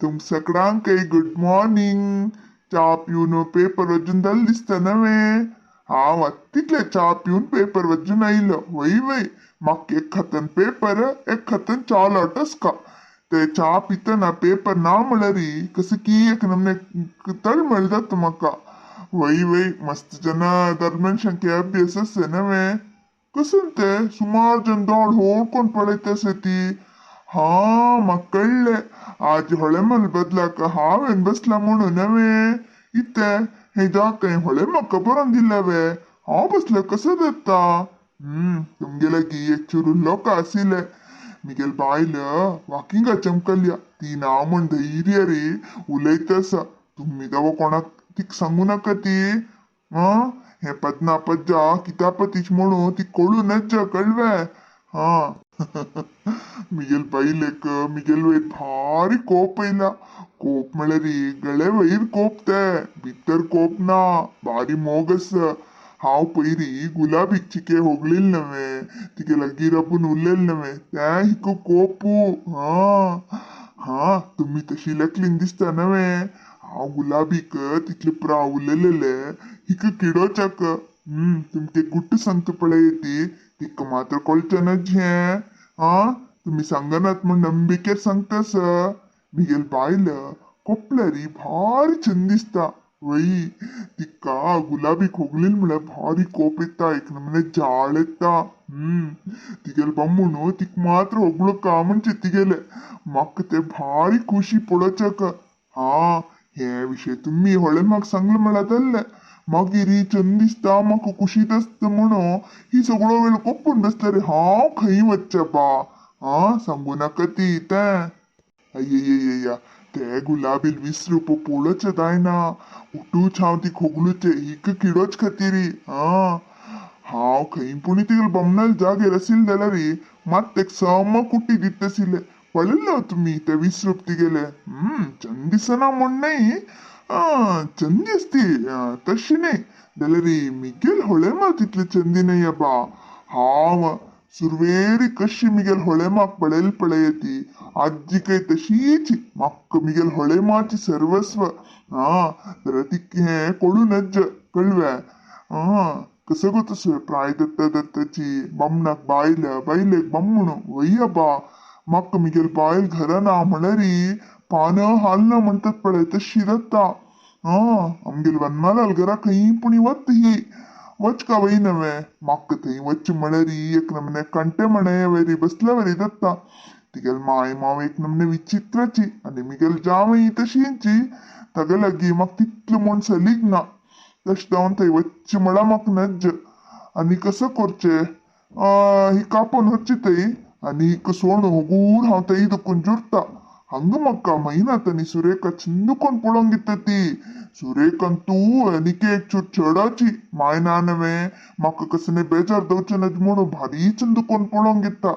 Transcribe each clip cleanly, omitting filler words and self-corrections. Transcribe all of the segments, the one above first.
तुम सगळ्यांकय good morning. च्या पिवन पेपर वचून जालें दिसता नवें. हांव आतां तितले च्या पिवन पेपर वचून आयलो. वय वय, म्हाका एक हातान पेपर एक हातान च्या लोटस का. ते च्या पितना पेपर ना म्हळ्यार कसं की एक नमने तळमळ जाता म्हाका. वय वय, मस्त जना दरमनशांक अभ्यास आसा नवें. कसं ते सुमार जन दोड होडकोन पळयत आसा ती. हा, म्हाका कळ्ळें, आज होळेमल बदलाक हांवें बसला म्हणून नवें. इते हे जाका होळे म्हाका बरोवन दिला वे, हांव बसल्या कसं जाता. तुमगे लागीं एक चुरून लोक आशिल्ले. मिगेल बायल वॉकिंगा चमकल्या ती ना म्हण धैर्य रे उलयत आसा. तुमी दवो कोणाक तिका सांगू नाका ती. हा, हे पदना पज्जा कितापतीच म्हणून ती कळू नज्ज कळवे. हा, मिगेल बायलेक मिगेल वयर भारी कोप येयला. कोप म्हळ्यार गळे वयर कोप, ते भितर कोप ना, भारी मोग आसा. हांव पयरी गुलाबीक चिके होगळील नव्हे, तिगे लागीं राबून उरलेल नव्हे, त्या हिका कोपू. हा हा, तुमी तशी लेखलीन दिसता नव्हे. हांव गुलाबीक तितले पुरा उलयलेले हिका किडोच्याक. तुमके गुट्ट सांगता पळय ती, तिका मात्र कळचें नज हें. हा, तुमी सांगनात म्हण नंबिकेर सांगता. मिगेल बायल कोपल्यारी भारी चंद दिसता. वय, तिका गुलाबी खोगलील म्हळ्यार भारी कोप येता, एक नमुने जाळ येता. तिगेले बामूण तिका मात्र होगळूका म्हणचे तिगेले. म्हाका ते भारी खुशी पळोवच्याक. हा, हे विशय तुमी होळे म्हाका सांगलें म्हळ्यार जाल्लें. मागीर ही चंद दिसता म्हाका खुशीत आसता म्हणून ही सगळो वेळ कोपून बसता रे. हांव खंय वच्चें बा. हा, सांगू नाका ती तें. अय्यय्यय्या, ते गुलाबील 20 रुपये पळोवचें जायना. उठूच हांव ती खोगलूचे हिका किडोच खातीर. हा, हांव खंय पुणी तिगेले बमणाल जागेर आशिल्लें जाल्यार मात तेका सम कुटी दिता आशिल्लें. पळयल्लो तुमी ते 20 रुपये तिगेले. चंद दिसना म्हूण न्हय, चंद दिसती तशी न्हय जाल्यार मिगेल होळे मा तितले चंदी न्हय बा. हांव सुरवेरी कशी मिगेल होळेमाक पळयल पळय ती आजी काय तशीच. म्हाका मिगेल होळेमाची सर्वस्व. हा, तर तिका हें कळू नज कळवे. हा, कसं गो तसं प्राय दत्ता दत्ताची बामणाक बायल, बायलेक बामण. वय बा, म्हाका मिगेल बायल घरा ना म्हळ्यार पानां हालना म्हणटात पळय तशी जाता. हा, आमगेल वनमालाल घरा खंय पुणी वत ही वच का वय नव्हे. म्हाका थंय वच म्हळ्यार एक नमने कंटे म्हणे वरी बसल्या वरी जाता. तिगेल माय माव एक नमने विचित्रची आनी मिगेल जावंय तशींची. ताका लागीं म्हाका तितलें म्हूण सलीग ना. तशें जावन थंय वच्चें म्हळ्यार म्हाका नज्ज. आनी कसं करचें, ही कापून व्हरची थंय आनी हिका सोण होगूर हांव थंय दुखून जुरता. हांगा म्हाका महिनात आनी सुरेखा चिंदूकोन पळोवंक दिता ती. सुरेखान तूं आनीक एक चूर चेडाची माय ना नव्हे, म्हाका कसं बेजार दवचें नज म्हणून भारी चंदूकोन पळोवंक घेता.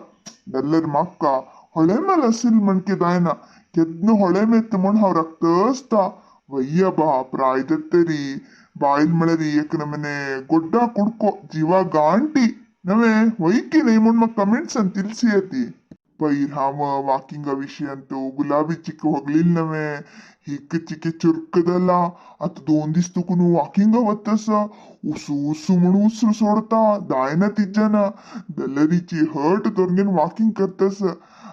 जाल्यार म्हाका होळेमेल आशिल्लें म्हणके जायना, केन्ना होळेम येता म्हूण हांव राखत आसता. वय्या बा, प्राय तरी बायल म्हळ्यार एक नमने गोड्डा कुडको जिवा गांटी नव्हे. वय की न्हय म्हूण म्हाका कमेंट्सान तिलसी ती. पयर हांव वॉकिंगा विशयांत गुलाबी चिक होगलील नव्हे, हिक चिके चुर्क जाला. आतां 2 दीस तुकून वॉकिंगा वता, उसू उसू म्हणून उसरू सोडता जायना तिज्याना. जाल्यार हट धरून वॉकिंग करतास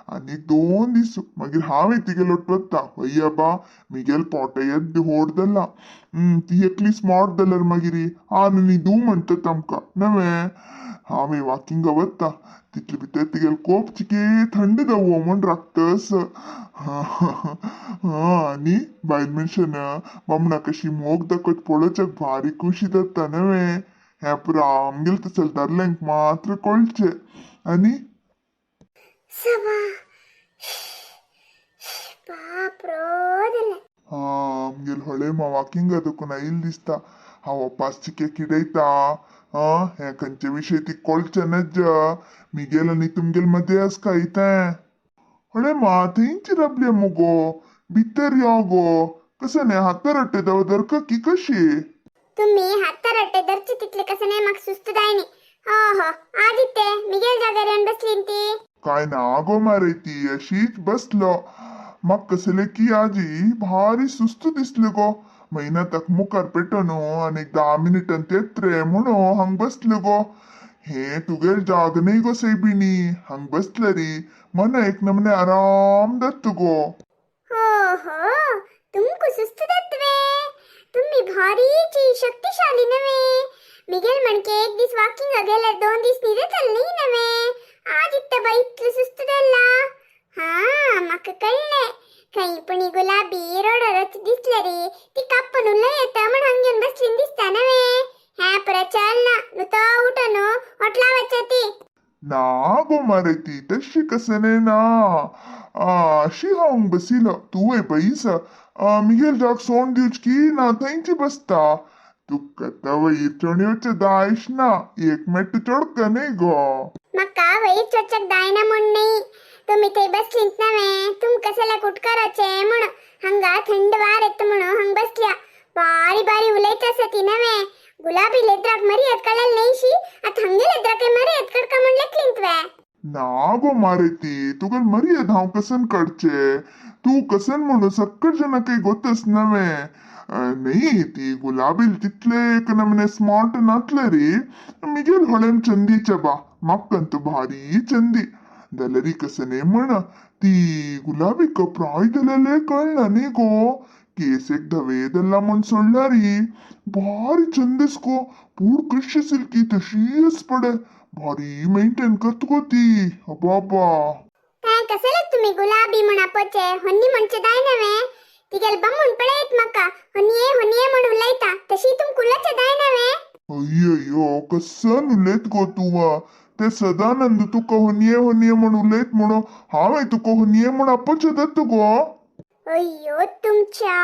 आनी 2 दीस मागीर हांव तिगे लोट वता. वय बा, मिगेल पोट येद्द होड जाला. ती एकली स्मार्ट जाल्यार मागीर आनी दू म्हणटात आमकां नव्हे. हांव वॉकिंगा वता तितले भितर तिगेले कोप चिके थंड जावो म्हूण राखतस. हा, आनी बायल मनशान बामणाक कशी मोग दाखयत पळोवच्याक भारी खुशी जाता नव्हे. हें पुरो आमगेले तसले दादल्यांक मात्र कळचें. आनी सवा बापरो जालें. हा, आमगेले होळे वॉकिंगा दुखून आयिल्लें दिसता. हांव अपास चिके किडयता. हा, हें खंयचे विशय ती कळचें नज. मिगेल आनी तुमगेल मदें आसा काय तें. होळे मा, थंयची राबल्या मुगो, भितर यो गो. कसं न्ही हातार रट्टे दरका की कशी. तुम्ही हातार रट्टे धरचे तितले कसं नाही म्हाका सुस्त जायनी. हो हो, आदित्य मिगेल जाग्यार येवन बसली ती. काय ना गो मारे, ती अशीच बसलो. म्हाका कसले की आजी भारी सुस्त दिसले गो. महिना तक मुखार पेटोन आनी एक 10 मिनिटान तेत रे म्हणून हांग बसले गो. हे तुगेल जाग न्ही गो सैबिणी, हांग बसले री मना एक नमने आराम दत्त गो. हो हो, तुमको सुस्त दत्तवे. तुम्ही भारीची शक्तिशाली नव्हे. मिगेल म्हणके एक दीस वॉकिंग गेल्यार 2 दीस निदेतल न्ही नव्हे. आज इत्त बाई इतलं सुस्त दल्ला. हा म्हाका कळ्ळें, खंय पुणी गुलाबी रोडारच दिसले रे ती काप्पन उलय येता म्हण हांग घेवन बसली दिसता नव्हे. ह्या परत चल ना नुतो उठून हॉटला वचती. ना गो मारे ती तशी कसं नाही ना. अशी हांव बसिलो तुवें बैस मिगेल जाग सोंड दिवच की ना थंयची बसता. तुका तवय चणयोचे दायश ना एक मेट्ट चोडक न्ही गो. म्हाका वयर चोडच्याक जायना म्हूण न्ही, तुमी थंय बसलीत नव्हे तुमकां सल्याक उठकाराचें म्हूण हांगा थंड वार येता म्हणून हांग बसल्या. बारी बारी उलयत आसा ती नव्हे. गुलाबी लेद्राक मर्याद कळ्ळें न्हयशी, आतां हांगे लेद्राकय मर्याद कडका म्हूण लेखलींत वे. ना गो मारे ती तुका मर्याद हांव कसन काडचे, तूं कसन म्हणून सक्कड जणां काही गोतस नव्हे. न्ही ती गुलाबी तितले एक नमने स्मार्ट नातले रे. मिगेल होळेन चंदीच्या बा म्हाका भारी चंदी जाल्यार कसं न्ही म्हण ती गुलाबी कपराय दिलेले कळना न्ही गो. केस एक धवे दल्ला म्हण सोडल्या री भारी चंदीस गो. पूण कशी सिल्की तशीच पडे, भारी मेंटेन करत गो ती. अबाबा काय कसलेच तुम्ही गुलाबी म्हण आपोचे होन्नी म्हणचे दाय नव्हे. तिगेल बम्मून पळयत म्हाका होन्ये होन्ये म्हण उलयता तशी तुम कुलाचे दाय नव्हे. अय्यो कसन उलयत गो तूं. ते सदानंद तुका होनये होनये म्हण उलयत म्हणून हांवें तुका होनये म्हण आपोचे दत्त गो. अय्यो तुमच्या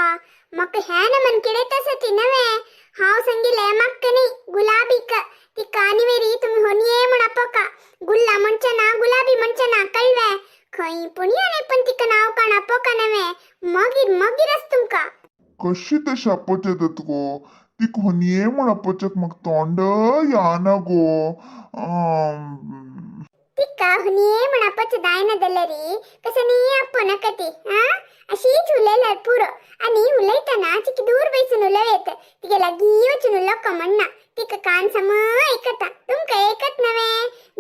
म्हाका ह्या नमन किडेत आसा ती नव्हे. हांव सांगिल्लें म्हाका न्ही गुलाबीक ती कानिवेरी तुमी होनये म्हण आपोका. गुल्ला म्हणचे ना गुलाबी म्हणचे ना कळवे. खंय पुणी आनी पण तिका नांव काण आपोका नव्हे. मागीर मागीरच तुमकां कशी तशें आपोचे दत्त गो. तिका होनये म्हण आपोच्याक म्हाका तोंड याना गो. तिका होनये म्हण आपोचे जायना जाल्यार कसं न्ही आपोव नाका ती. आ अशीच उलयल्यार पुरो. आनी उलयतना तिका दूर बैसून उलोवं तिगे लागीं वचून उलोवका म्हणना. तिका कान सम आयकता, तुमकां आयकत नव्हे.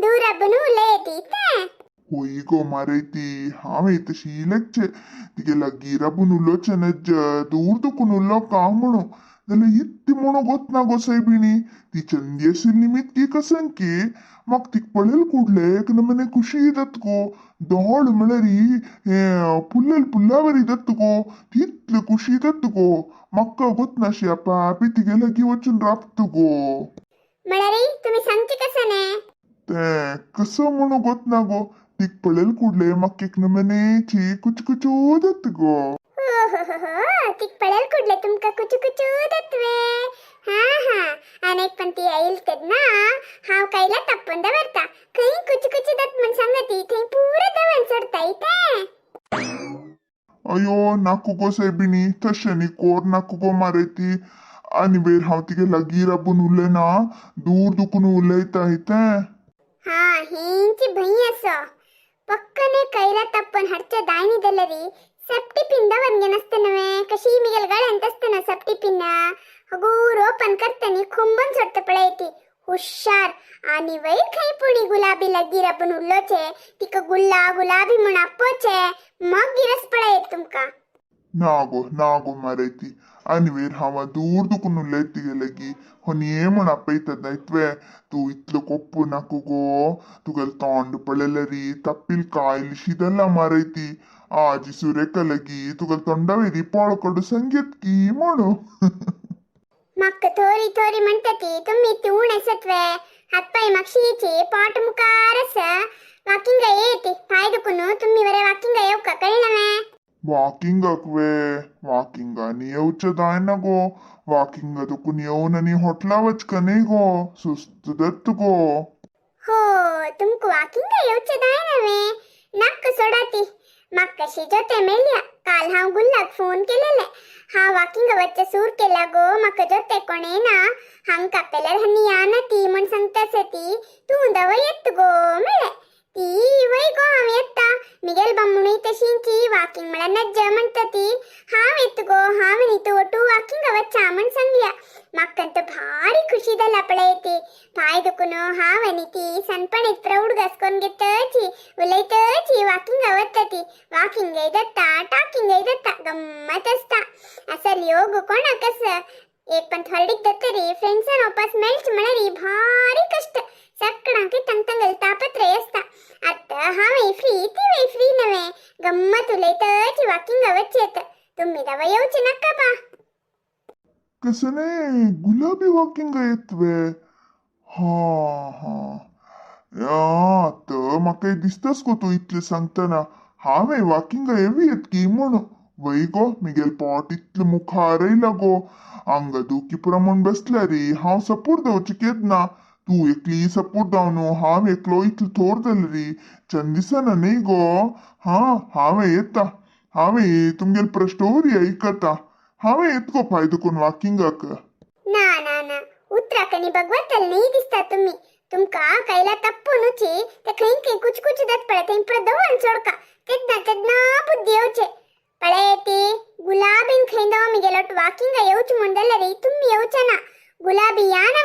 दूर राबून उलयती तें. होय गो मारे ती हांवें तशी लेगचे तिगे लागीं राबून उलोवचें नज्ज दूर दुखून उलोवका म्हणून जाल्यार इत्ती म्हणून गोतना गो सैबिणी. ती चंदी आशिल्ली निमित्त कसन की म्हाका तिका पळयल कुडले एक नमने खुशी दत्त गो. दोळ म्हळ्यार हे पुल्लेल पुल्लावरी दत्त गो. तितले खुशी दत्त गो. म्हाका गोतनाशी आपापी तिगे लागीं वचून राबत गो. म्हळ्यार तुमी सांगचे कसं न्ही. ते कसं म्हणून गोतना गो. तिका पळयल कुडले म्हाका एक नमनेची कुचकुचू दत्त गो. हो हो हो हो, तिक पळयल कुडले तुमकां कुचू कुचू दत्तवे. हा हा, आनी एक पण ती येईल तेन्ना हांव कायला तापोवन दवरता. खंय कुचू कुचू दत्त म्हण सांगती थंय पुरो दवन सोडता इतें. अयो नाकू गो सैबिणी तशें न्ही कोर नाकू गो मारे ती. आनी वयर हांव तिगे लागीं राबून उलयना दूर दुखून उलयता इतें. हा हेंची भंय असो पक्कने कैला तप्पन हाडचे दायनी जाल्यार सेफ्टी पिन दवरगे नासता नव्हे. कशी मिगेल गळ्यांत आसता सेफ्टी पिन हगूर ओपन करता खोंबन सोडता पळय ती हुशार. आनी वयर खंय पुणी गुलाबी लागीं राबून उलोवचें तिका गुल्ला गुलाबी म्हण आपोवचें मागीरच पळयत तुमकां. ना गो ना गो मारे ती. आनी वयर हांव दूर दुखून उलयत तिगे लागीं होनये म्हण आपयता दायतवे. तूं इतलो कोप्पू नाकू गो. तुगेलें तोंड पळयल्यार तप्पील कायलीशी दल्ला मारे ती. आजी सुरेखा लागीं तुगेले तोंडा वयली पोळ कडू सांगेत की म्हणू. म्हाका थोरी थोरी म्हणटा ती तुमी ती उण आसत वे. हातपाय मागशीचे पोट मुखार आसा. वॉकिंगा येते पांय दुखून तुमी बरें वॉकिंगा येवका कळ्ळें वे. वॉकिंगाक वे वॉकिंगानी येवचें जायना गो. वॉकिंगा दुखून येवन आनी हॉटला वचका न्ही गो. सुस्त दत्त गो. हो तुमकां वॉकिंगा येवचें जायना वे. नाक्क सोडा ती. म्हाका कशी जोते मेळ्ळ्या. काल हांव गुल्लाक फोन केलेले. हांव वॉकिंगा वचचें सूर केला गो. म्हाका जोते कोण येना हांग कापेल्यार हांणी याना ती म्हण सांगता आसा ती. तूं दवय येत गो म्हळें. ती वय गो हांव येता. मिगेल बामणूय तशींची वॉकिंग म्हळ्यार नज्ज म्हणटा ती. हांव येत गो, हांव न्ही तूं ओटू वॉकिंग वच्चा म्हण सांगल्या. म्हाका तर भारी खुशी जाला पळय ती. पांय दुखून हांव आनी ती सनपणीत प्रौढ घास करून घेतची उलयतची वॉकिंग वता ती. वॉकिंगय जाता, टॉकिंगय जाता, गम्मत आसता. असल योग कोणाक आसा. एक पण थोडीक जातरी फ्रेंड्सान वापस मेळचे म्हळ्यार भारी कश्ट. सगळ्यांक तंग तंगल तापत्रय आसता. आतां हांवय फ्री, तिवय फ्री नव्हे, गम्मत उलयतची वॉकिंग वच्चेत. तुम्ही दवा येवचे नका बा. कसने गुलाबी वॉकिंग येतवे? हा हा, आतां म्हाका दिसताच गो तूं इतलें सांगतना हांवें वॉकिंगा येवी येत की म्हूण. वय गो, मिगेल पोट इतलें मुखार येयला गो. हांगा दुखी पुरो म्हूण बसल्या रे हांव. सपूर दवरचें केन्ना तूं एकली सपूर जाव न्हू, हांव एकलो इतलें थोर जालें रे, चंद दिसना न्ही गो. हा, हांवें येता. हांवें तुमगेले प्रश्न आयकता. हांवें येत गो फायदो करून वॉकिंगाक. ना ना ना, उतराकनी भगवतल नाही दिसता तुम्ही. तुमका कैला तप्पूनुची ते खंय खंय कुच कुच जात पळय, थंय पुरो दवरून सोडका. तेन्ना तेन्ना बुद्धी येवचे पळय ती. गुलाबीन खंय दव मिगेलो वॉकिंग येवच म्हण जाल्यार रे तुम्ही येवचे ना. गुलाबी या ना.